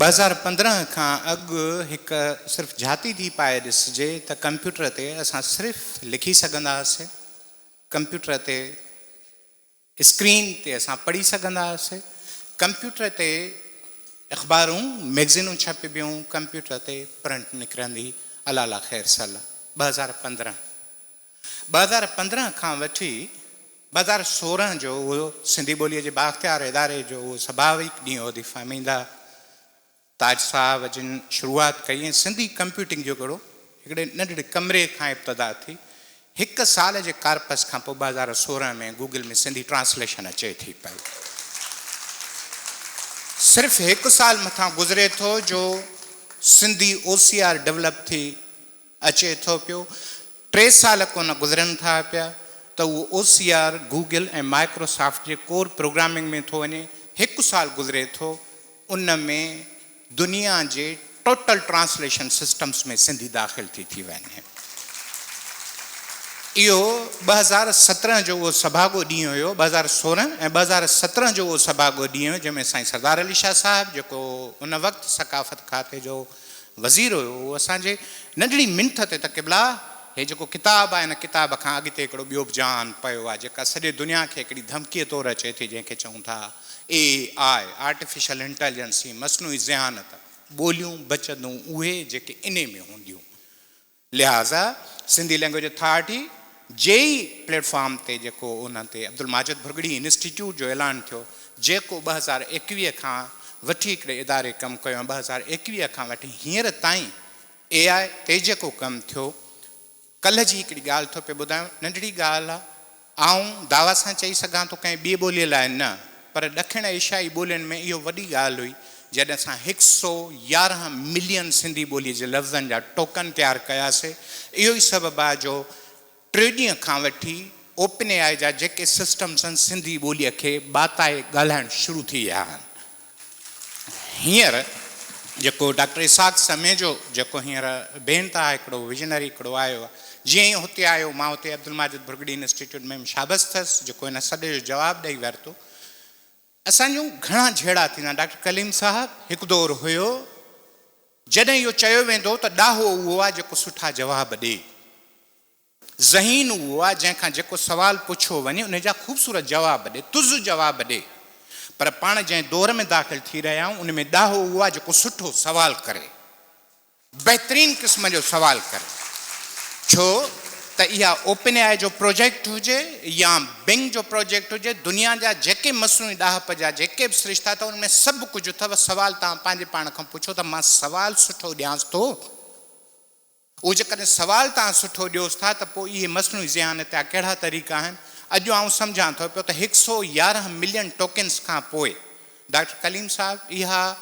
2015 کان اڳ هڪ صرف جهاتي ٿي پائي ڏسجي ته ڪمپيوٽر تي اسان صرف لکي سگهندا هئاسي، ڪمپيوٽر تي اسڪرين تي اسان پڙهي سگهندا هئاسي، ڪمپيوٽر تي اخبارون مئگزينون ڇپبيون، ڪمپيوٽر تي پرنٽ نڪرندي، الله الله خير صلا. 2015 2015 کان وٺي 2016 جو اهو سنڌي ٻوليء جي بااختيار اداري جو اهو سڀاويڪ ڏينهن هو the Fahmida تاج صاحب جن شروعات ڪئي ۽ سنڌي ڪمپيوٽنگ جو هڪڙو هڪڙي ننڍڙي ڪمري کان ابتدا ٿي. هڪ سال جي ڪارپس کان پوء 2016 ۾ گوگل ۾ سنڌي ٽرانسليشن اچي ٿي پئي. صرف هڪ سال مٿان گذري ٿو جو سنڌي او سي آر ڊولپ ٿي اچي ٿو پيو. ٽي سال ڪونه گذرن ٿا پيا ته اهو او سي آر گوگل ۽ مائڪروسافٽ جي ڪور پروگرامنگ ۾ ٿو وڃي. هڪ سال گذري ٿو ان ۾ دنيا جي ٽوٽل ٽرانسليشن سسٽمز ۾ سنڌي داخل ٿي ٿي وڃي. اهو 2017 جو اهو سڀاڳو ڏينهن هيو، 2016 ۽ 2017 جو اهو سڀاڳو ڏينهن هيو جنهن ۾ سائين سردار علي شاهه صاحب جيڪو ان وقت ثقافت کاتي جو وزير هيو اهو اسان جي ننڍڙي منٿ تي ته قبلا هي جيڪو ڪتاب آهي ان ڪتاب کان اڳتي هڪڙو ٻيو به جهان پيو آهي جيڪا سڄي دنيا کي هڪڙي ڌمڪيء طور اچي ٿي جنهن کي چئون ٿا اي آء آرٽيفيشل انٽيلجنس مصنوعي ذهانت ٻوليون بچندون اهي جيڪي انهي ۾ هونديون لهٰذا سنڌي لينگويج اٿارٽي جي ئي پليٽ فارم تي جيڪو ان تي عبدالماجد ڀرڳڙي انسٽيٽيوٽ جو اعلان ٿيو جيڪو 2021 کان وٺي هڪڙي اداري ڪم ڪيو ۽ 2021 کان وٺي هينئر تائين اي آء تي جيڪو ڪم ٿيو ڪلهه جي هڪڙي ڳالهه ٿو پيو ٻڌايان ننڍڙي ڳالهه آ آئون دعويٰ سان چئي سگهان ٿو ڪنهن ٻي ٻوليء لاء نه پر ڏکڻ ايشيائي ٻولين ۾ اهو وڏي ڳالهه هئي جڏهن اسان هڪ سو 11 ملين سنڌي ٻوليء جي لفظن جا ٽوڪن تيار ڪياسي. اهو ئي سبب آهي جو ٽي ڏينهن کان وٺي اوپن اي آء جا جيڪي سسٽمز آهن سنڌي ٻوليء کي ٻاتائي ڳالهائڻ شروع ٿي ويا آهن. هينئر جيڪو ڊاڪٽر اسحاق سميجو جيڪو هينئر بي انتها هڪڙو ويزنري هڪڙو آيو آهي جيئن ئي هتي آيو مان هتي عبدالماجد ڀرڳڙي انسٽيٽيوٽ ۾ شابس ٿيس جيڪو هن سڏ جو جواب ڏئي ورتو. اسان جون گهڻا جهيڙا ٿيندا ڊاڪٽر ڪليم صاحب هڪ دور هيو جڏهن اهو چيو ويندو هو ته ڏاهو اهو آهي جيڪو سٺا جواب ڏئي. ذهين اهو آهي جنهن کان جيڪو سوال پڇيو وڃي ان جا خوبصورت جواب ڏي، تز جواب ڏي. پر پاڻ جنهن دور ۾ داخل ٿي رهيا آهيون ان ۾ ڏاهو اهو آهي جيڪو سٺو سوال ڪري. بهترين قسم جو سوال ڪري. ڇو ته اها اوپن اي آء جو پروجيڪٽ هجي يا بنگ جو پروجيڪٽ هجي دنيا جا جيڪي مصنوعي ڏاهپ جا جيڪي به سرشتا اٿو ان ۾ سڀ ڪجهه اٿو سوال توهان پنهنجي پاڻ کان پڇو ته مان سوال سٺو ڏيانس ٿو؟ اهو جيڪڏهن سوال توهان سٺو ڏيوس ٿا ته پوء اهي مصنوعي ذهانت جا ڪهڙا طريقا آهن؟ اڄ آئون سمجهان ٿو پيو ته هڪ سو 11 ملين ٽوڪنز کان پوء ڊاڪٽر ڪليم صاحب اها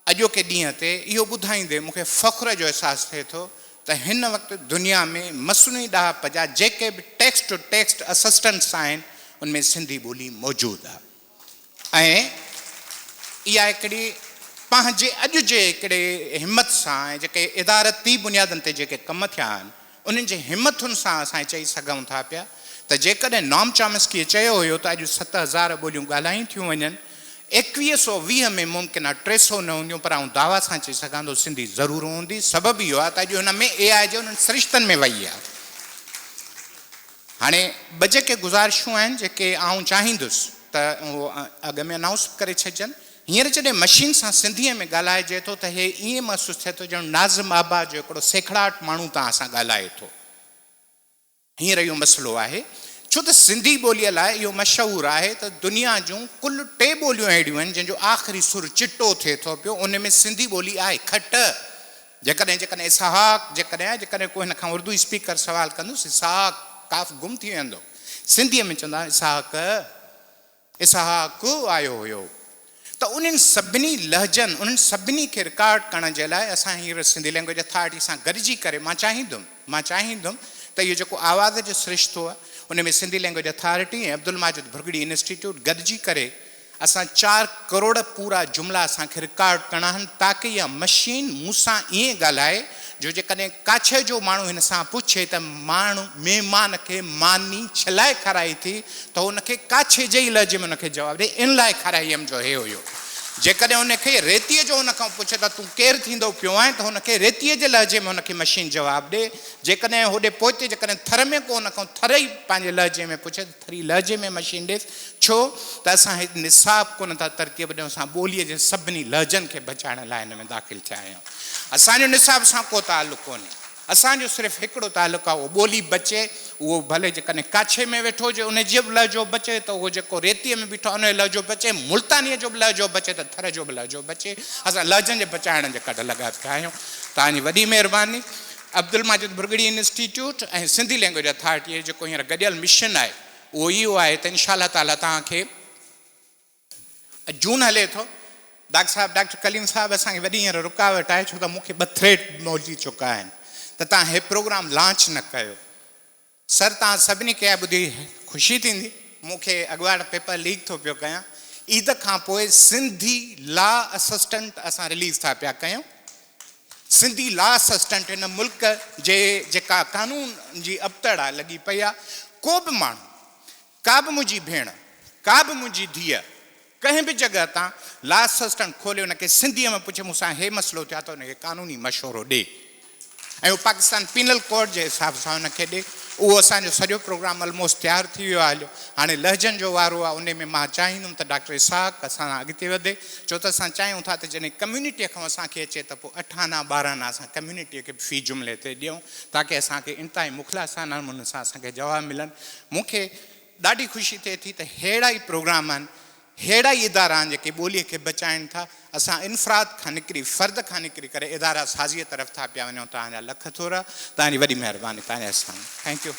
اڄوڪي ڏينهن تي اهو ٻڌائيندي مون کي فخر جو احساس ٿئي ٿو ته هن وقت دنيا ۾ مصنوعي ڏاهپ جا جيڪي به ٽيڪسٽ ٽو ٽيڪسٽ اسسٽنٽس آهن ان ۾ سنڌي ٻولي موجود آهي. ۽ اها هڪڙي پنهنجي اڄ جي هڪڙي همت سان ۽ جيڪي ادارتي بنيادن تي جيڪي ڪم ٿيا آهن انهن جي همٿن سان اسان چئي سگهون ٿا پيا ته جيڪڏهن نوم چامسڪيء چيو هيو ته اڄ 7000 ٻوليون ڳالهايون ٿيون وڃن 2120 ۾ ممڪن آهي 300 نه هونديون پر آئون دعويٰ سان چئي سگهان ٿو سنڌي ضرور هوندي سبب اهو آهي ته اڄ هن ۾ اي آء جي انهن سرشتن ۾ وئي آهي. هاڻي ٻه جيڪي گذارشون آهن جيڪي آئون چاهيندس ته اهو اڳ ۾ انائونس به ڪري ڇڏجن. هينئر جڏهن مشين سان سنڌيء ۾ ڳالهائجي ٿو ته هي ائين محسوس ٿئي ٿو ڄڻ ناظم آباد جو هڪڙو سيکڙاٽ ماڻهو توهان سان ڳالهائي ٿو. هينئر اهو مسئلو آهي ڇو ته سنڌي ٻوليء لاء اهو مشهور آهي ته دنيا جون ڪل ٽي ٻوليون اهڙيون آهن جن جو آخري سر چٽو ٿئي ٿو پيو ان ۾ سنڌي ٻولي آهي کٽ. جيڪڏهن جيڪڏهن اسحاق جيڪڏهن جيڪڏهن ڪو هن کان اردو اسپيڪر سوال ڪندس اسحاق ڪاف گم ٿي ويندو سنڌيء ۾ چوندا اسحاق اسحاق آيو هيو ته انهن سڀني لهجن انهن سڀني کي رڪارڊ ڪرڻ جي لاء اسان هينئر سنڌي لينگويج اٿارٽي سان گڏجي ڪري مان چاهيندم مان چاهيندم ته اهو جيڪو آواز جو سرشتو آهي ان ۾ Sindhi language authority ۽ Abdul Majid Bhurgri institute گڏجي ڪري اسان 4 ڪروڙ پورا جملا اسان کي رڪارڊ ڪرڻا آهن تاڪه اها مشين مون سان ائين ڳالهائي جو جيڪڏهن ڪاڇي جو ماڻهو هن سان پڇي ته ماڻهو مهمان کي ماني ڇلاء کارائي ٿي ته هو ان کي ڪاڇي جي ئي لهجي ۾ ان کي جواب ڏئي ان لاء کارائي هيم جو هي هيو. جيڪڏهن ان کي ريتيء جو هن کان پڇي ته تون ڪير ٿيندو پيو آهين ته هن کي ريتيء جي لهجي ۾ هن کي مشين جواب ڏي. جيڪڏهن هوڏي پوئتي جيڪڏهن ٿر ۾ ڪو هن کان ٿرئي پنهنجي لهجي ۾ پڇي ته ٿري لهجي ۾ مشين ڏيس. ڇو ته اسان هت نصاب ڪونه ٿا ترتيب ڏيون اسان ٻوليء جي سڀني لهجن کي بچائڻ لاء هن ۾ داخل ٿيا آهيون. اسان جو نصاب سان ڪو تعلق ڪونهي. اسان جو صرف هڪڙو تعلق آهي اهو ٻولي بچي، اهو ڀلي جيڪڏهن ڪاڇي ۾ ويٺو هجي ان جو به لهجو بچي ته اهو جيڪو ريتيء ۾ بيٺو آهي ان جو لهجو بچي، ملتانيء جو به لهجو بچي ته ٿر جو به لهجو بچي. اسان لهجن جي بچائڻ جي ڪڍ لڳا پيا آهيون. توهان جي وڏي مهرباني. عبدالماجد ڀرڳڙي انسٽيٽيوٽ ۽ سنڌي لئنگويج اٿارٽيء جو جيڪو هينئر گڏيل مشن آهي اهو اهو آهي ته انشاء الله تعاليٰ توهان کي جون هلي ٿو. ڊاڪٽر صاحب ڊاڪٽر ڪليم صاحب اسان کي وڏي هينئر رڪاوٽ آهي ڇو ته مون کي ٻه ٿريٽ موجي چڪا آهن ته توهان هي پروگرام لانچ نه ڪيو. سر توهان سڀني کي اها ٻڌي خوشي ٿيندي مون کي اڳواٽ پيپر ليڪ ٿو پيو ڪيان عيد کان پوء سنڌي لا اسسٽنٽ اسان رليز ٿا پيا ڪيون. سنڌي لا اسسٽنٽ هن ملڪ جي جيڪا قانون جي ابتڙ آهي لڳي پئي آهي ڪو به ماڻهو ڪا به منهنجي ڀيڻ، ڪا به منهنجي ڌيء ڪنهن به جڳهه تان لا اسسٽنٽ کولي ان کي سنڌيء ۾ پڇي مون سان هي مسئلو ٿيو آهي ته ان کي قانوني مشورو ڏي ۽ اهو پاڪستان پينل ڪوڊ جي حساب سان ان کي ڏي. اهو اسان جو سڄو پروگرام الموسٽ تيار ٿي ويو آهي هليو هاڻي لهجن جو وارو آهي انهي ۾ مان چاهيندم ته ڊاڪٽر اسحاق اسان سان اڳتي وڌي ڇو ته اسان چاهيون ٿا ته جڏهن ڪميونٽيء کان اسان کي اچي ته پوء اٺ آنا ٻارهن آنا اسان ڪميونٽيء کي به في جملي تي ڏيون تاڪه اسان کي انتهائي مخلصانه نموني سان اسان کي جواب ملن. مون کي ڏاڍي خوشي ٿئي ٿي ته ههڙا ئي پروگرام آهن، ههڙا ئي ادارا آهن جيڪي ٻوليء کي بچائين ٿا. اسان انفراد کان نڪري، فرد کان نڪري ڪري ادارا سازيء طرف ٿا پيا وڃون. توهان جا لک ٿورا. توهان جي وڏي مهرباني. توهان جا احسان. Thank you.